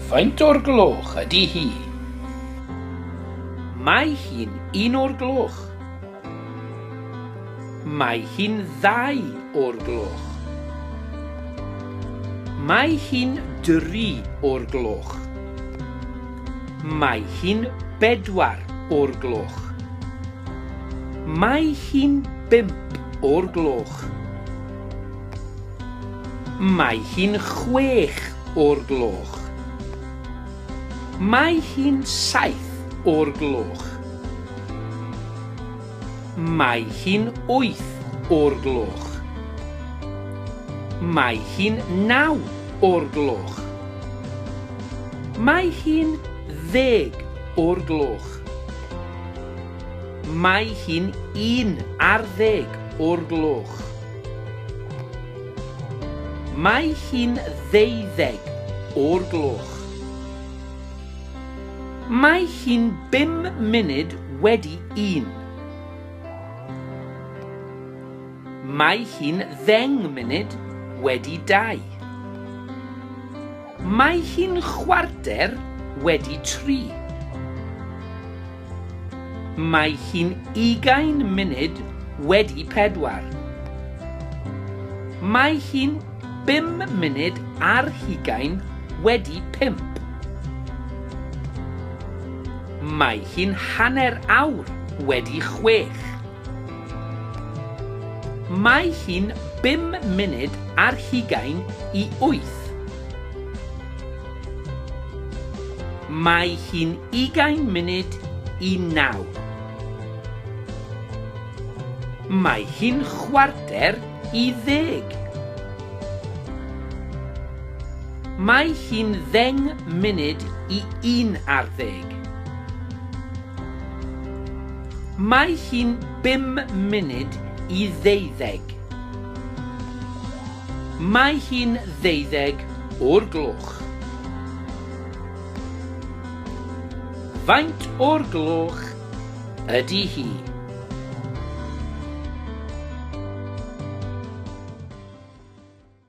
Faint o'r gloch ydy hi? Mae hi'n un o'r gloch. Mae hi'n ddau o'r gloch. Mae hi'n dri o'r gloch. Mae hi'n bedwar o'r gloch. Mae hi'n bump o'r gloch. Mae hi'n chwech o'r gloch. Mae hi'n saith o'r gloch. Mae hi'n wyth o'r gloch. Mae hi'n naw o'r gloch. Mae hi'n ddeg o'r gloch. Mae hi'n un ar ddeg o'r gloch. Mae hi'n ddeuddeg o'r gloch. Mae hi'n bum munud wedi un. Mae hi'n ddeng munud wedi dau. Mae hi'n chwarter wedi tri. Mae hi'n ugain munud wedi pedwar. Mae hi'n bum munud ar hugain wedi pump. Mae hi'n hanner awr wedi chwech. Mae hi'n bum munud ar hugain i wyth. Mae hi'n ugain munud i naw. Mae hi'n chwarter i ddeg. Mae hi'n ddeng munud i un ar ddeg. Mae hi'n bum munud i ddeuddeg. Mae hi'n ddeuddeg o'r gloch. Faint o'r gloch ydy hi?